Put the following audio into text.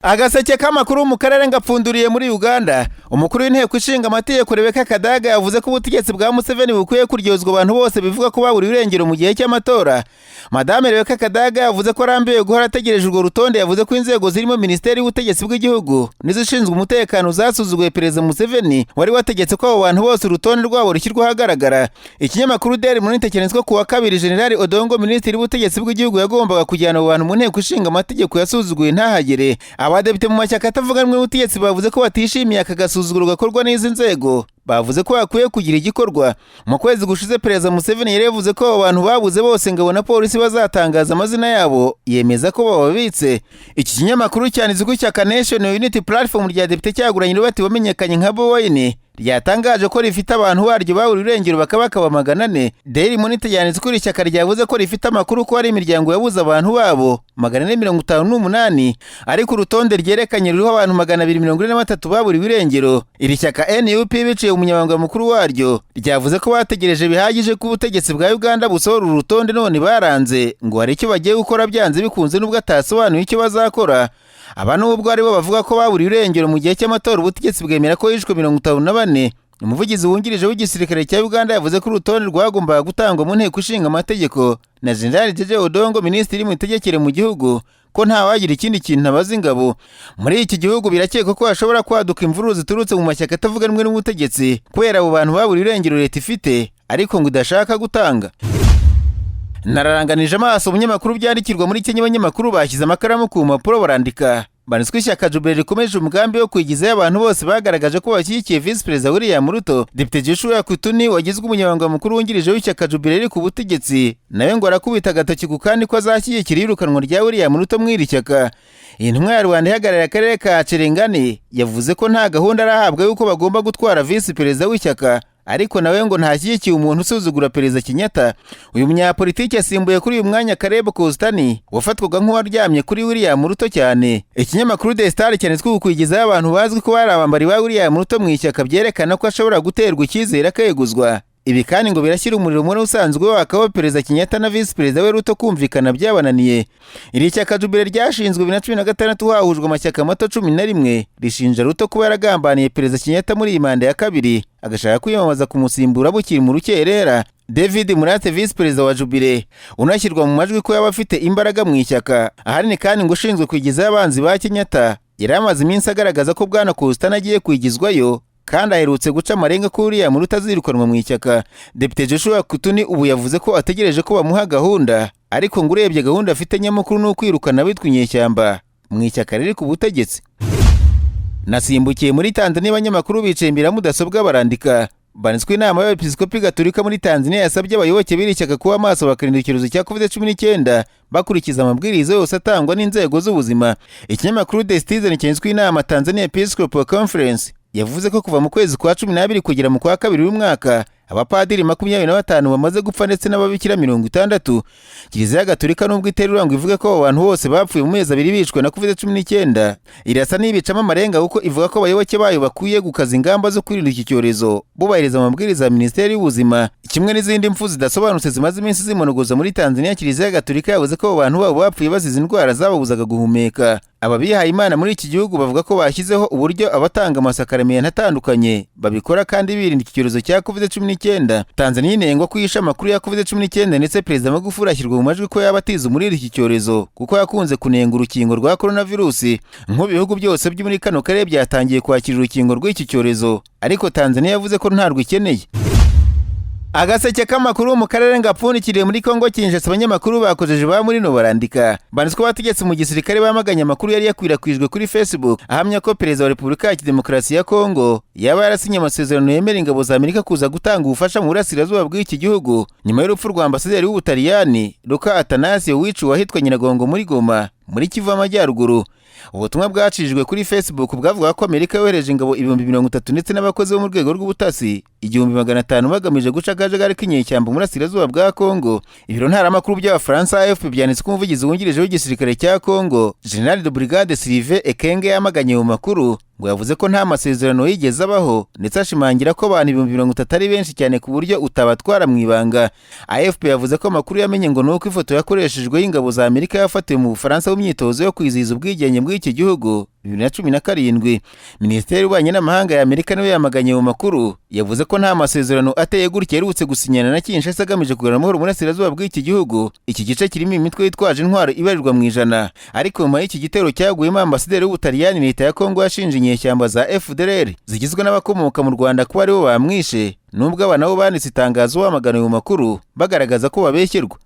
Agaseke k'amakuru mu karere ngapfunduriye muri Uganda. Umukuru w'Inteko Ishinga Amategeko Rebecca Kadaga yavuze ko ubutegetsi bwa Museveni bukwiye kuryozwa abantu bose bivuga ko baburiwe irengero mu gihe cy'amatora. Madame Rebecca Kadaga yavuze ko arambiwe guhora ategereje urwo rutonde. Yavuze ko inzego zirimo Minisiteri y'Ubutegetsi bw'Igihugu n'izishinzwe umutekano zasuzuguye Perezida Museveni wari wategetse ko abo bantu bose urutonde rwabo rushyirwa ahagaragara. Ikinyamakuru Daily Monitor cyanditswe ku wa kabiri, General Odongo, Minisitiri w'Ubutegetsi bw'Igihugu, yagombaga kujyana abo bantu mu Nteko Ishinga Amategeko, yasuzuguye ntahagere. Abadepite mu mashyaka atavuga rumwe n'ubutegetsi bavuze ko batishimiye aka gasuzuguro gakorwa n'izi nzego. Bavuze ko hakwiye kugira igikorwa. Mu kwezi gushize, Perezida Museveni yari yavuze ko abo bantu babuze bose ngabo na polisi bazatangaza amazina yabo, yemeza ko bababitse. Iki kinyamakuru cyanditse ko ishyaka National Unity Platform rya Depite Kyagulanyi Robert wamenyekanye nka Bobi Wine ryatangaje ko rifite abantu baryo baburiwe irengero bakaba 400. Daily Monitor yanditse ko iri shyaka ryavuze ko rifite amakuru ko hari imiryango yabuze abantu babo 458, ariko urutonde ryerekanye ruriho abantu 243 baburiwe irengero. Iri shyaka NUP, biciye umunyamabanga mukuru waryo, ryavuze ko bategereje bihagije ko ubutegetsi bwa Uganda busohora uru rutonde, none baranze, ngo hari icyo bagiye gukora byanze bikunze, nubwo atasobanuye icyo bazakora. Aba nubwo aribo bavuga ko baburiwe irengero mu gihe cy'amatora, ubutegetsi bwemera ko hishwe 54. Umuvugizi wungirije w'igisirikare cya Uganda yavuze ko urutonde rwagombaga gutangwa mu Nteko Ishinga Amategeko na General Jeje Odongo, minisitiri w'imitegekere mu gihugu, ko ntawagira ikindi kintu abaza ingabo. Muri iki gihugu birakekwa ko hashobora kwaduka imvururu ziturutse mu mashyaka atavuga rumwe n'ubutegetsi kubera abo bantu baburiwe irengero leta ifite ariko ngo idashaka gutanga. Nararanganije amaso umunyamakuru byandikirwa muri Kenya. Abanyamakuru bashyize amakaramu ku mpapuro barandika. Banditswe ishyaka Jubilee rikomeje umugambi wo kwigizayo abantu bose bagaragaje ko bashyigikiye Visi Perezida William Ruto. Depite Joshua Kutuni wagizwe umunyamabanga mukuru wungirije w'ishyaka Jubilee riri ku butegetsi, nawe ngo arakubita agatoki ku kandi ko azashyigikira iyirukanwa rya William Ruto mu iri shyaka. Iyi ntumwa ya Rwanda ihagarariye akarere ka Cherangany yavuze ko nta gahunda arahabwa y'uko bagomba gutwara visi perezida w'ishyaka, ariko nawe ngo ntashyigikiye umuntu usuzugura Perezida Kenyatta. Uyu munyapolitiki yasimbuye kuri uyu mwanya Caleb Kositany wafatwaga nk'uwaryamye kuri William Ruto cyane. Ikinyamakuru The Star cyanditswe kukwigizaho abantu bazwi ko bari abambari ba William Ruto mu ishyaka, byerekana ko ashobora guterwa icyizere akeguzwa. Ibi kandi ngo birashyira umuriro muri usanzwe wakaho Perezida Kenyatta na visi perezida we Ruto kumvikana byabananiye. Iri shyaka Jubilee ryashinzwe 2016 hahujwe amashyaka mato 11, rishinja Ruto kuba yaragambaniye Perezida Kenyatta muri iyi manda ya kabiri, agashaka kwiyamamaza kumusimbura bukiri mu rukerera. David Murathe, visi perezida wa Jubilee, unashyirwa mu majwi ko yaba afite imbaraga mu ishyaka ahanini kandi ngo ushinzwe kwigizayo abanzi ba Kenyatta, yari amaze iminsi agaragaza ko Bwana Kositany agiye kwigizwayo, kandi aherutse guca amarenga ko uriya Ruto azirukanwa mu ishyaka. Depite Joshua Kutuni ubu yavuze ko ategereje ko bamuha gahunda, ariko ngo urebye gahunda afite nyamukuru ni ukwirukana abitwa inyeshyamba mu ishyaka riri ku butegetsi. Nasimbukiye muri Tanzania. Abanyamakuru bicaye imbere ya mudasobwa barandika. Banditswe inama y'Abepiskopi Gatolika muri Tanzania yasabye abayoboke b'iri shyaka kuba maso, bakirinda icyorezo cya COVID-19, bakurikiza amabwiriza yose atangwa n'inzego z'ubuzima. Ikinyamakuru The Citizen cyanditswe inama Tanzania Episcopal Conference yavuze ko kuva mu kwezi kwa 12 kugera mu kwa kabiri w'umwaka abapadiri 25 bamaze gupfa ndetse n'ababikira 60. Kiliziya Gatolika, nubwo iterura ngo ivuge ko abo bantu bose bapfuye mu mezi 2 bishwe na COVID-19, irasa n'ibicamo amarenga, kuko ivuga ko abayoboke bayo bakwiye gukaza ingamba zo kwirinda iki cyorezo bubahiriza amabwiriza ya Minisiteri y'Ubuzima. Kimwe n'izindi mfu zidasobanutse zimaze iminsi zimonogoza muri Tanzania, Kiliziya Gatolika yavuze ko abo bantu babo bapfuye bazize indwara zababuzaga guhumeka. Aba bihaye Imana muri iki gihugu bavuga ko bashyizeho uburyo abatanga amasakaramentu atandukanye babikora kandi birinda iki cyorezo cya COVID-19. Tanzania inengwa ko yishe amakuru ya COVID-19, ndetse Perezida Magufuli ashyirwa mu majwi ko yaba atiza muri iki cyorezo kuko yakunze kunenga urukingo rwa coronavirus. Nk'ubu bihugu byose byo muri kano karere byatangiye kwakira urukingo rw'iki cyorezo, ariko Tanzania yavuze ko ntarwo ikeneye. Agaseke k'amakuru mu karere ngapfundikiriye muri Kongo Kinshasa. Abanyamakuru bakojeje ba muri no barandika. Banditswe abategetsi mu gisirikare bamaganye amakuru yari yakwirakwijwe kuri Facebook ahamya ko Perezida wa Repubulika ya Demokarasi ya Kongo yaba yarasinye amasezerano yemera ingabo za Amerika kuza gutanga ubufasha mu burasirazuba bw'iki gihugu, nyuma y'urupfu rwa ambasaderi w'Ubutaliyani Luca Attanasio wiciwe ahitwa Nyiragongo muri Goma, muri Kivu y'Amajyaruguru. Ubutumwa bwacijwe kuri Facebook bwavuga ko Amerika yohereje ingabo 30,000 ndetse n'abakozi bo mu rwego rw'ubutasi 1500 bagamije guca akajagari k'inyeshyamba mu burasirazuba bwa Kongo. Ibiro ntaramakuru by'Abafaransa AFP byanditse ko umuvugizi wungirije w'igisirikare cya Kongo, General de Brigade Sylvain Ekenge, yamaganye mu makuru, ngo yavuze ko nta masezerano yigeze abaho, ndetse ashimangira ko abantu 30,000 ari benshi cyane ku buryo utabatwara mu ibanga. AFP yavuze ko amakuru yamenye ngo ni uko ifoto yakoreshejwe y'ingabo za Amerika yafatiwe mu Bufaransa mu myitozo yo kwizihiza ubwigenge bw'iki gihugu. 2017. Minisiteri y'Ububanyi n'Amahanga ya Amerika niyo yamaganye ayo makuru, yavuze ko nta masezerano ateye gutya aherutse gusinyana na Kinshasa agamije kugarura amahoro mu burasirazuba bw'iki gihugu. Iki gice kirimo imitwe yitwaje intwaro ibarirwa mu ijana. Ariko nyuma y'iki gitero cyaguyemo ambasaderi w'Ubutaliyani, leta ya Kongo yashinje inyeshyamba za FDLR zigizwe n'abakomoka mu Rwanda kuba aribo bamwishe, nubwo aba nabo banditse itangazo bamagana ayo makuru, bagaragaza ko babeshyerwa.